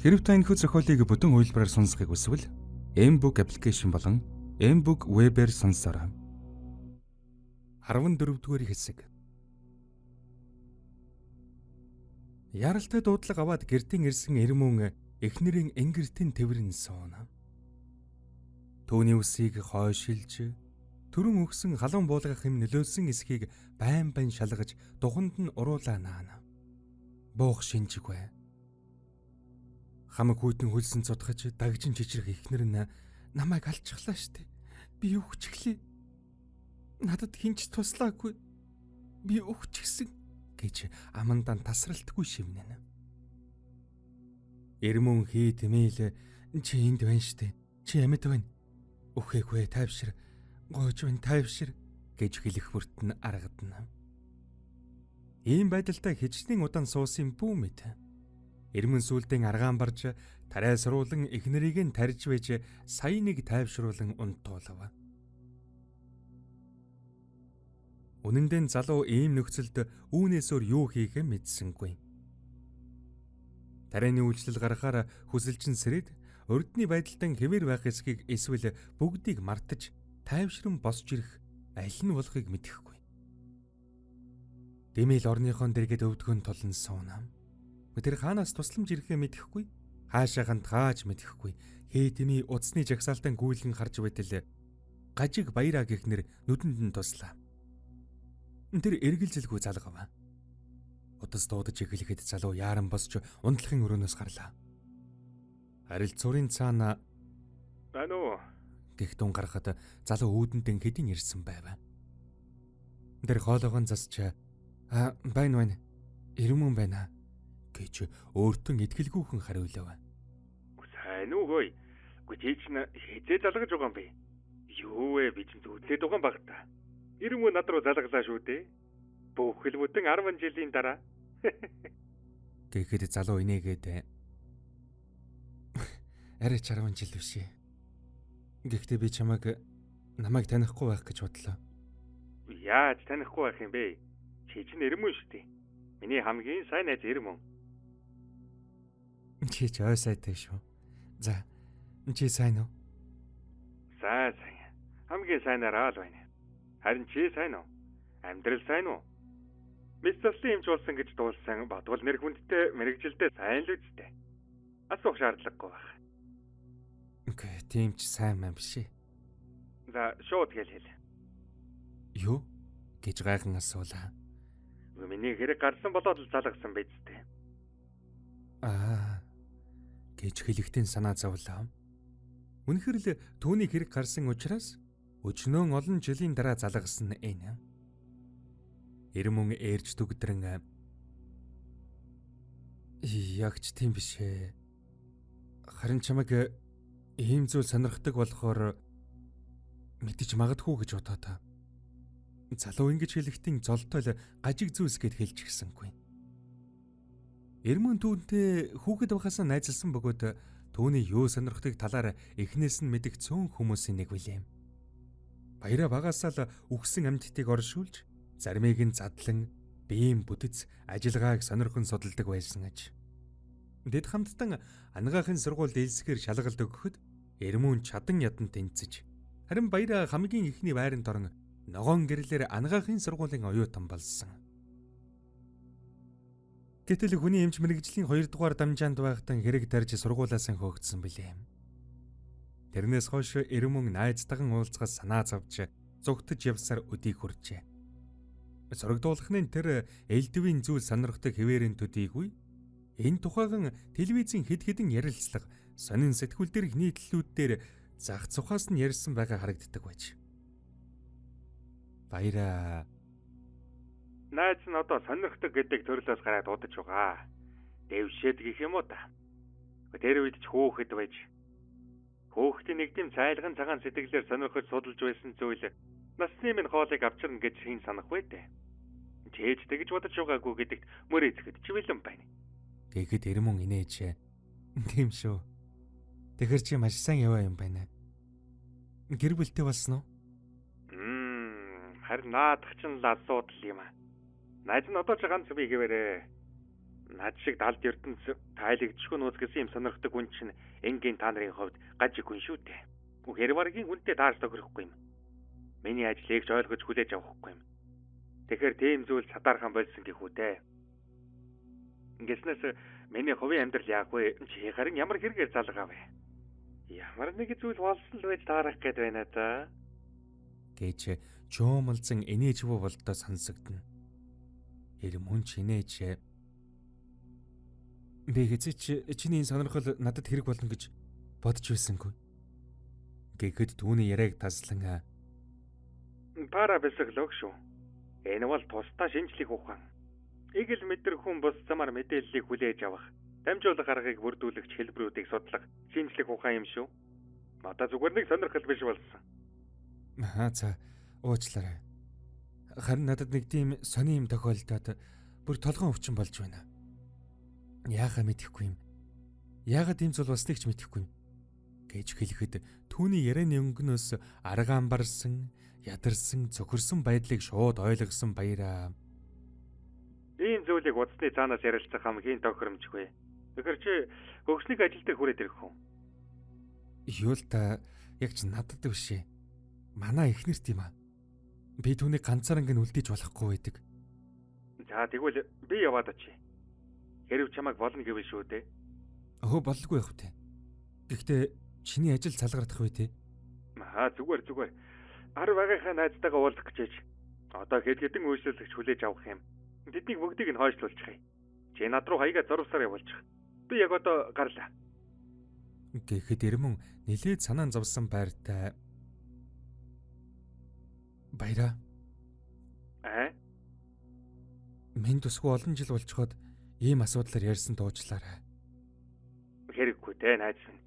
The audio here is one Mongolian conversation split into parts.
Хэрв та энэхүү зохиолыг бүтэн хувилбараар сонсохыг хүсвэл mBook application болон mBook web-ээр сонсоорой. 14-р хэсэг. Яралтай дуудлага аваад гэртэн ирсэн Эрмүн эхнэрийн энгэртэн тэврэн сууна. Түүний үсийг хойшилж түрэн өгсөн халуун буулгах юм нөлөөлсөн эсхийг байн байн шалгаж духанд нь уруулаа наана. Буух шинжгүй. Хамаг хүйтэн хөлсөн цутгаж дагжин чичрэх эхнэр нь намайг алчихлаа штэ. Би үхчихлээ. Надад хинч туслаагүй. Би үхчихсэн гэж амандан тасралтгүй шивнэнэ. Эрмүн хий тэмээл чи энд байна штэ. Чи амьд байна. Үхээгүй тайвшир. Гойж байна тайвшир гэж хэлэх бүрт нь аргадна. Ийм байдалтай хичнээн удаан суусан бүү мэд. Эрмэн сүлдэн аргаан барж тариа суруулан эхнэрийг нь тарж байж сая нэг тайвшруулан унтуулав. Үнэн дээр залуу ийм нөхцөлд үүнээс өөр юу хийхээ мэдсэнгүй. Тарианы үйлчлэл гаргахаар хүсэлжин сэрэд урдны байдалтай хэвээр байх эсхийг эсвэл бүгдийг мартаж тайвшран босч ирэх аль нь болохыг мэдэхгүй. Дэмэл орныхон дэргэд өвдгөн тулан сууна. Тэр хаанаас тусламж ирэхээ мэдэхгүй, хаашаа хандгааж мэдэхгүй. Хээ тэмий утасны жагсаалтан гүйлгэн харж байтал гажиг баяраа гэх нэр нүдэнд нь туслаа. Тэр эргэлзэлгүй залгав. Утас дуудаж эхлэхэд залуу яаран босч унтлахын өрөөнөөс гарлаа. Харилцуурын цаана "Байна уу?" гэх дун гарахад залуу үүдэнтэн хэдийн ирсэн байв. Тэр хоолойгон засч "Аа, байна байна. Ирмэн байна" гэж өөртөө итгэлгүйхэн хариулав. "Сайн уу гой. Үгүй чи чинь хэзээ залгаж байгаа юм бэ? Юу вэ, би чинь зүудлээд байгаа юм баг та. Ирмэн над руу залглаа шүү дээ. Бүхэл бүтэн 10 жилийн дараа." Гэхэд залуу инээгээд "Арай ч 10 жил биш ээ. Гэхдээ би чамайг намайг танихгүй байх гэж бодлоо." "Яаж танихгүй байх юм бэ? Чи чинь Эрмэн шүү дээ. Миний хамгийн сайн найз Эрмэн." "Чи ч ой сайтай шүү. За, чи сайн уу?" "Сайн сайн. Хамгийн сайнараа л байна. Харин чи сайн уу? Амьдрал сайн уу? Мэс заслын эмч болсон гэж дуулсан бодвол нэр хүндтэй мэрэгжилдээ сайн л үсттэй. Асуух шаардлагагүй байх." "Үгүй, тийм ч сайн маань биш ээ." "За, шууд хэл хэл." "Юу?" гэж гайхан асуулаа. "Миний хэрэг гарсан болоод л залгасан биз дээ." "Аа" гэж хэлэхдээ санаа зовлоо. Үнэхэр л түүний хэрэг гарсан учраас өчнөөн олон жилийн дараа залгасан энэ. Эрмүн ээрж түгдрэн "Яг ч тийм биш ээ. Харин чамайг ийм зүйл сонирхдаг болохоор мэдэж магадгүй гэж бодоо та." Залуу ингэж хэлэхдээ золтой л гажиг зүйлс гэд хэлчихсэнгүй. Эрмүн түүнтэй хүүхэд байхасаа найзалсан бөгөөд түүний юу сонирхдаг талаар эхнээс нь мэдэх цөөн хүмүүсийн нэг билээ. Баяраа багасаа л үхсэн амьтдыг оршуулж, заримыг нь задлан, биеийн бүтэц, ажиллагааг сонирхон судалдаг байсан аж. Тэд хамтдан ангаахын сургуульд элсэхээр шалгалт өгөхөд Эрмүн чадан ядан тэнцэж, харин Баяраа хамгийн эхний байранд орон ногоон гэрлээр ангаахын сургуулийн оюутан болсон. Гэтэл хүний эмч мэрэгжлийн 2 дугаар дамжаанд байхдаа хэрэг тарж сургуулиасаа хөөгдсөн билээ. Тэрнээс хойш Эрмүн найзтайхан уулзахаас санаа зовж зугтаж явсаар өдийг хүрчээ. Сорогдуулахны тэр элдвийн зүйл сонирхдаг хэвээрэн төдийгүй энэ тухайхан телевизийн хэд хэдэн ярилцлага, сонин сэтгүүл дээрх нийтлэлүүд дээр зах цухаас нь ярьсан байгаа харагддаг байж. Баяраа "Найз нь одоо сонирхдаг гэдэг төрлөөс гараад удаж байгаа. Дэвшээд гэх юм уу та. Тэр үед ч хүүхэд байж. Хүүхдийн нэг тийм цайлган цагаан сэтгэлээр сонирхож судалж байсан зүйл насны минь хоолыг авчирна гэж хэн санах вэ дээ. Чээж тэгж бодож байгаагүй гэдэгт мөр эцэхэд ч бэлэн байна." Гэхэд Эрмүн инээж "Тийм шүү. Тэгэхэр чи маш сайн яваа юм байна. Гэр бүлтэй болсон уу?" "Харин наадах чинь л асуудал юм аа. Найз нь одоо ч ганц би гэвэрээ. Над шиг далд ертөнц тайлагдшгүй нууц гэсэн юм сонирхдаг хүн чинь энгийн та нарын хувьд гажиг хүн шүү дээ. Хэрваргийн хүнтэй таарч тохирохгүй юм. Миний ажлыг ч ойлгож хүлээж авахгүй юм. Тэгэхээр тийм зүйл сатаархан болсон гэх үү дээ. Ингэснээс миний хувийн амьдрал яах вэ? Чи харин ямар хэрэгээр залгаа вэ? Ямар нэг зүйл болсон л байж таарах гээд байна да. Гэж чуумалзан инээж буу болдоо сонсогдно. Эрмүн ч инээж би хэзээ ч чиний энэ сонирхол надад хэрэг болно гэж бодож байсангүй. Гэхэд түүний яриаг таслан пара бясалгал шүү. Энэ бол тусдаа шинжлэх ухаан. Игэл мэдэр хүн бус замаар мэдээллийг хүлээж авах, дамжуулах аргыг бүрдүүлэгч хэлбэрүүдийг судлах шинжлэх ухаан юм шүү. Одоо зүгээр нэг сонирхол биш болсон. Аа за уучлаарай. Харин надад нэг тийм сони юм тохиолдоод бүр толгойн өвчин болж байна. Яахаа мэдэхгүй юм. Яагаад ийм зүйл болсныг ч мэдэхгүй юм гэж хэлэхэд түүний ярианы өнгөнөөс аргаан барсан, ядарсан, цохирсон байдлыг шууд ойлгосон Баяраа. Ийм зүйлийг утасны цаанаас ярилцах хамгийн тохиромжгүй. Тэгэхээр чи хөгжлийг ажил дээр хүрээд ирэх үү? Юу л та яг ч надад биш ээ. Манай эхнэрт юм аа. Би түүнийг ганцаар ингэн үлдээж болохгүй байдаг. За тэгвэл би яваад очие. Хэрв чамайг болно гэвэл шүү дээ. Өө боллгүй явах вэ? Гэхдээ чиний ажил салгардах вэ те? Аа зүгээр. Ар багийнхаа найзтайгаа уулзах гэж ээж. Одоо хэд хэдэн үйлчлэгч хүлээж авах юм. Тэднийг бүгдийг нь хойшлуулчих. Чи над руу хаягаа зурвсаар явуулчих. Би яг одоо гарлаа. Гэхэд Эрмэн нилээд санаан зовсон байртай. Баяраа. Аа? Минь төсгүй олон жил болцоход ийм асуудлаар ярьсан дуучлаарай. Хэрэггүй те найз минь.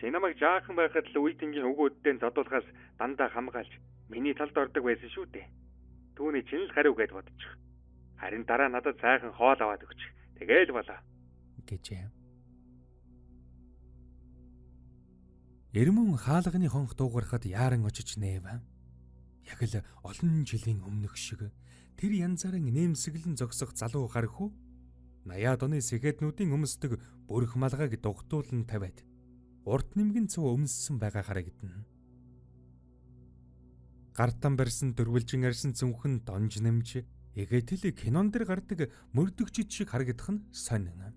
Чи намайг жаахан байхад л үеийнгийн өгөөддөө зодуулахаас дандаа хамгаалж миний талд ордог байсан шүү дээ. Түүний чинь л хариу гэд бодчих. Харин дараа надад сайхан хоол аваад өгч. Тэгээл болоо гэжээ. Эрмэн хаалганы хонх дуугарахад яаран очиж нээв. Яг л олон жилийн өмнөх шиг тэр янзааран нэмсэглэн зогсох залуу гархүү 80-аад оны сэхэднүүдийн өмсдөг бүрх малгайг дугтуулан тавиад урт нэмгэн цув өмссөн байгаа харагдана. Гартан барьсан дөрвөлжин арьсан цүнхэн донж нэмж эгээтэл кинон дэр гардаг мөрдөгчд шиг харагдах нь сонин.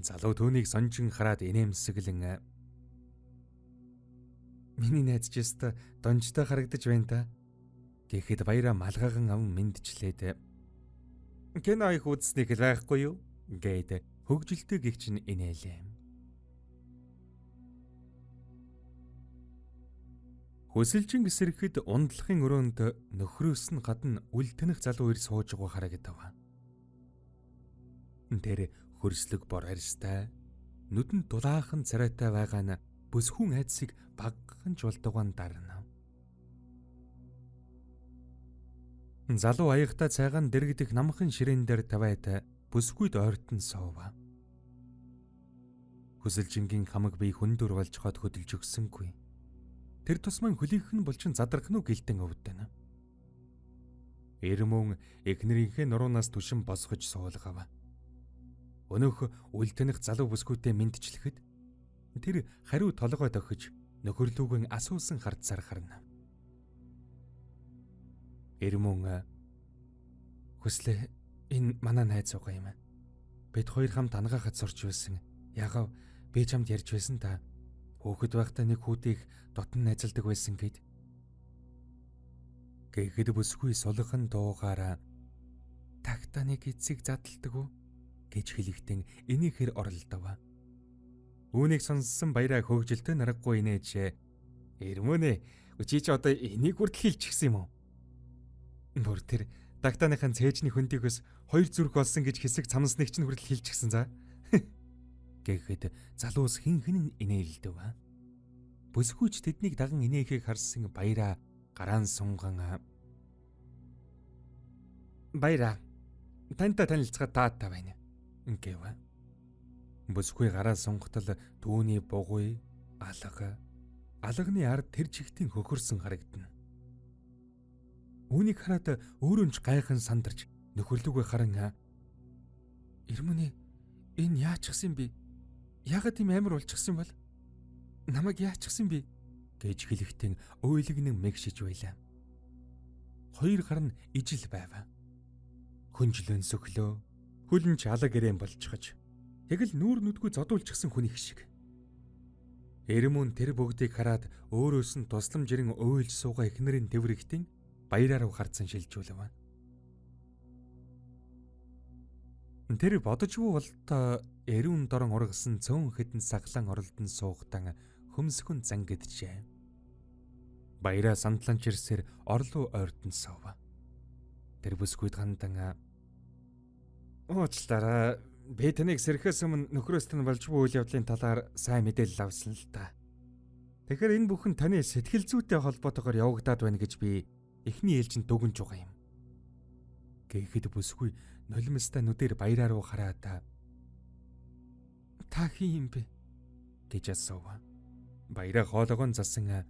Залуу түүнийг сонжин хараад инээмсэглэн миний найз ч өстө донжтой харагдаж байна та гэхэд Баяраа малгайхан аван мэндчлээд кино их үзснийг л байхгүй юу гээд хөгжилтэй гихч нь инээлээ. Хөсөлжин гэсрэхэд ундлахын өрөөнд нөхрөөс нь гадна үл тэнэх залуу ир сууж байгаа харагдав. Тэр хөрслөг бор арьстай, нүдэнд дулаахан царайтай байгаа нь бүсгүүн айдсыг багахан ч болдогоон дарна. Залуу аягтай цайгаан дэрэгдэх намхан ширээн дээр тавиад бүсгүйд ойртон суув. Хөсөлжингийн хамаг бие хүндүр болж хот хөдөлж өгсөнгүй. Тэр тусмын хөлийнх нь булчин задрах нь гэлтэн өвдөнө. Эрмөн эхнэрийнхээ нуруунаас түшин босгож суулгав. Өнөөх үл таних залуу бүсгүйтэй мэдчлэхэд тэр хариу толгой дохиж нөхөрлүүгэн асуусан хардсаар харна. Эрмөн хүслээ энэ манай найз байгаа юм. Бид хоёр хамт ангаахад сурч байсан. Ягав би чамд ярьж байсан та. Хөөхөд байхдаа нэг хүүтийг дотн найзалдаг байсан гэд. Гэхэд бүсгүй сулхан дуугаараа тагтаныг эцэг задалдаг уу гэж хэлэхдээ энийхэр оролдов. Үүнийг сонссон Баяраа хөөгжилтэй наргагүй инээж Эрмөнэ чи ч одоо энийг хүртэл хэлчихсэн юм уу? Бүр тэр тагтааныхаа цээжний хөндийгөөс хоёр зүрх болсон гэж хэсэг цамсныг чинь хүртэл хэлчихсэн за. Гэхэд залуус хин хин инээлдэв. Бүсгүйч тэднийг даган инээхийг харсан Баяраа гараан сунган Баяраа тантай танилцахад таатай байна гэв. Бүсгүй гараа сунгатал түүний бугуй алга алганы ард тэр чигтийн хөхөрсөн харагдана. Үүнийг хараад өөрөө ч гайхан сандарч нөхөрлүүгээ харан Эрмүнэ энэ яачихсан бэ? Яагаад ийм амар болчихсон бол? Намайг яачихсан бэ? Гэж хэлэхдээ уйлгнэн мэгшиж байлаа. Хоёр гар нь ижил байв. Хөнжлөн сөхлөө. Хөлн ч алаг гэрээн болчихож. Яг л нүүр нүдгүй зодуулчихсан хүн их шиг. Эрмүн тэр бүгдийг хараад өөрөөс нь тусламж ирэн уйлж суугаа эхнэрийн тэврэгтэн баяраар харцсан шилжүүлв. Тэр бодожгүй болтоо эрүүн дорон ургасан цөөн хэдэн саглан оролдон суугдан хөмсгөн зангиджээ. Баяраа сандланч ирсээр орлоо ойртон суув. Тэр бүсгүйд хандан "Уучлаарай, би таныг сэрхэхээс өмнө нөхрөөс тань болж буй үйл явдлын талаар сайн мэдээлэл авсан л та. Тэгэхээр энэ бүхэн таны сэтгэл зүйтэй холбоотойгоор явагдаад байна гэж би эхний ээлжинд дүгнж байгаа юм." Гэхэд бүсгүй нулимстай нүдээр баяраа руу хараад "Та хин юм бэ?" гэж асуув. Баяраа хоолойгон засан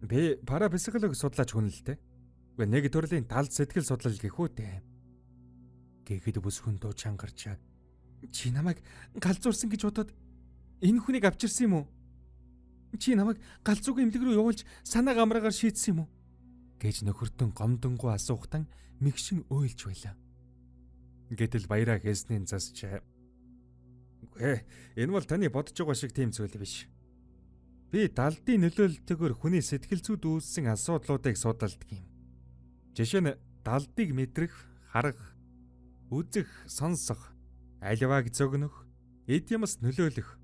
"Би парапсихолог судлаач хүн л дээ. Үгүй нэг төрлийн талд сэтгэл судлал гэх үү дээ." Гэхэд бүсгүн дуу чангарч "Чи намайг галзуурсан гэж бодоод энэ хүнийг авчирсан юм уу? Чи намайг галзуугийн эмнэлэг рүү явуулж санаа гамраагаар шийдсэн юм уу?" гэж нөхөртөн гомдонгоо асуухтан мэгшин уйлж байлаа. Гэтэл баяраа хэлснийн засч "Үгүй, энэ бол таны бодож байгаа шиг тийм зүйл биш. Би далдын нөлөөлөлтөөр хүний сэтгэл зүйд үүссэн асуудлуудыг судалдаг юм. Жишээ нь далдыг мэдрэх, харах, үзэх, сонсох, аливааг зөгнөх, эд юмс нөлөөлөх,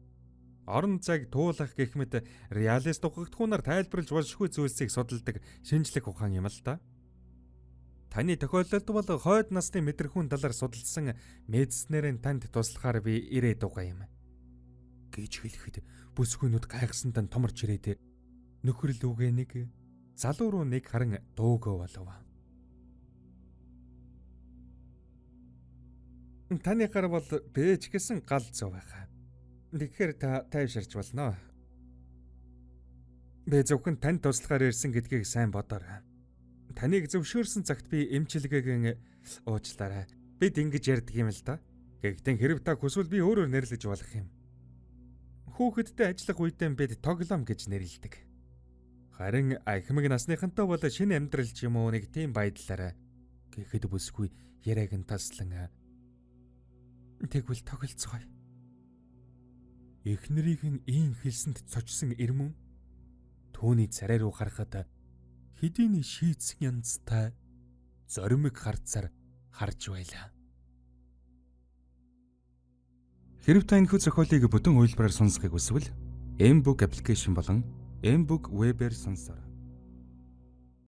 орон зайг туулах гэх мэт реалист ухагдахуунаар тайлбарлаж болшгүй зүйлсийг судалдаг шинжлэх ухаан юм л да. Таны тохиолдолд бол хойд насны мэдрэхүүн талаар судалсан мэдснээрээ танд туслахаар би ирээд байгаа юм." гэж хэлэхэд бүсгүйнүүд гайхсантан томорч ирээд нөхөр лүгээ нэг, залуу руу нэг харан дуугүй болов. "Таны гар бол бэж гэсэн гал зов байхаа. Тэгэхээр та тайвширч болно. Би зөвхөн танд туслахаар ирсэн гэдгийг сайн бодоорой. Таныг зөвшөөрсөн цагт би эмчилгээг уучлаарай. Бид ингэж ярьдаг юм л да. Гэхдээ хэрв та хүсвэл би өөрөөр нэрлэж болох юм. Хүүхэдтэй ажиллах үедээ бид тоглоом гэж нэрлэдэг. Харин ахмаг насныхантай бол шинэ амьдрал ч юм уу нэг тийм байдлаарай." Гэхэд бүсгүй яриаг нь таслан "Тэгвэл тоглолцгоё." Эхнэрийг нь ийм хэлсэнд цочсон эрмүн түүний царай руу харахад хэдийний шийдсэн янзтай зоримог харцаар харж байлаа. Хэрв та энэхүү зохиолыг бүтэн хувилбараар сонсохыг хүсвэл Mbook application болон Mbook web-ээр сонсоорой.